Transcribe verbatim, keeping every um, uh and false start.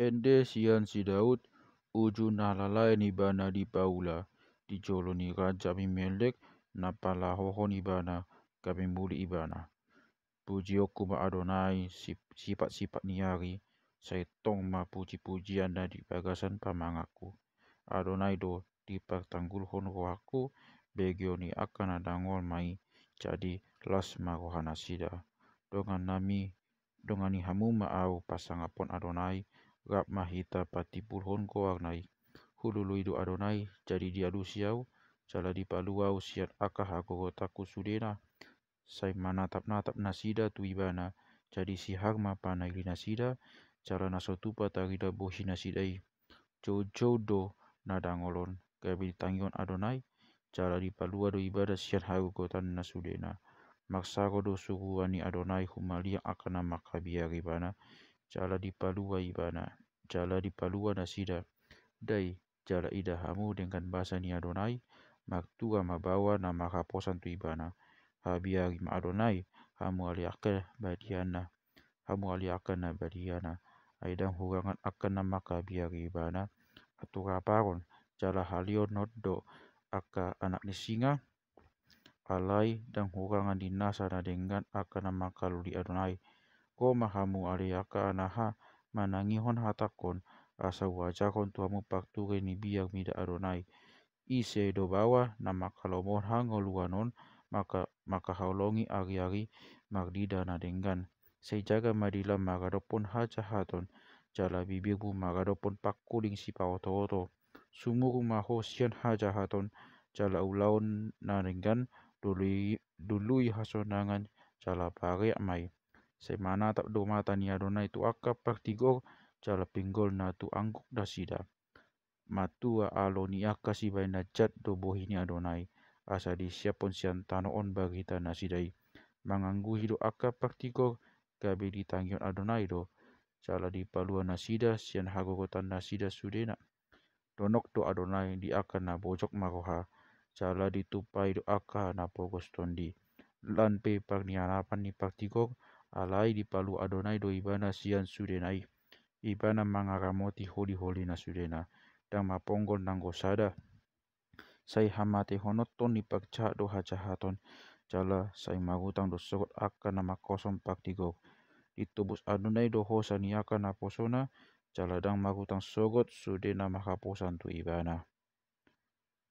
Ende sian si Daud, uju na lalaen ibana dipaula, di jolo ni Raja Abimelek na palahohon ibana, gabe muli ibana. Pujionku ma Adonai, sip-, sipat-sipat ni ari, sai tong ma puji-pujianna di bagasan pamanganku. Adonai do dipartanggulhon rohangku, begeon ni angka na dangol ma i, jadi las ma rohanasida. Dongan nami, dongani hamu ma ahu pasangapon Adonai, rap ma hita patimbulhon goarna i. Hulului do Adonai, jadi dialusi ahu, jala dipalua ahu sian angka hagogotanku sudena. Sai manatap-natap nasida tu ibana, jadi sihar ma panaili nasida, jala na so tupa tarida bohi nasida i. Joujou do na dangol on, gabe ditangihon Adonai, jala dipalua do ibana sian hagogotanna sudena. Marsaro do suruan ni Adonai humaliang angka na manghabiari ibana, jala dipalua ibana, jala dipalua nasida. Dai, jala ida hamu denggan basa ni Adonai, martua ma baoa na marhaposan tu ibana. Habiari ma Adonai, hamu ale angka badiana, hamu ale angka na badiana. Ai ndang hurangan angka na manghabiari ibana, atur haparon, jala haleonon do angka anak ni singa. Alai ndang hurangan di nasa na denggan angka na mangkalului Adonai. Ro ma hamu ale angka anaha, manangihon hatangkon, asa huajarhon tu hamu parture ni biar mida Adonai. Ise do baoa na manghalomohon hangoluan on, maka, mangkaholongi ari-ari, marnida na denggan. Sai jaga ma dilam maradophon hajahaton, jala bibirmu maradophon pangkuling sipaoto-oto. Sumurung ma ho sian hajahaton, jala ulaon na denggan, doloi, doloi hasonangan, jala pareak ma i. Sai manatap do mata ni Adonai tu angka partigor, jala pinggolna tu anggur nasida. Matua alo ni angka sibahen na jat do bohi ni Adonai, asa disiaphon sian tano on barita nasida i. Mangangguhi do angka partigor, gabe ditangihon Adonai do, jala dipalua nasida sian hagogotan nasida sudena. Donok do Adonai di angka na bojok marroha, jala ditumpahi do angka na pogos tondi. Lan pe parnianapan ni partigor, alai dipalua Adonai do ibana sian sudena i. Ibana mangaramoti holi-holina sudena, ndang maponggol nanggo sada. Sai hamatehononton ni parjahat do hajahaton, jala sai marutang do sogot angka na manghosom partigor. Ditobus Adonai do hosa ni angka naposona, jala ndang marutang sogot sude na marhaposan tu ibana.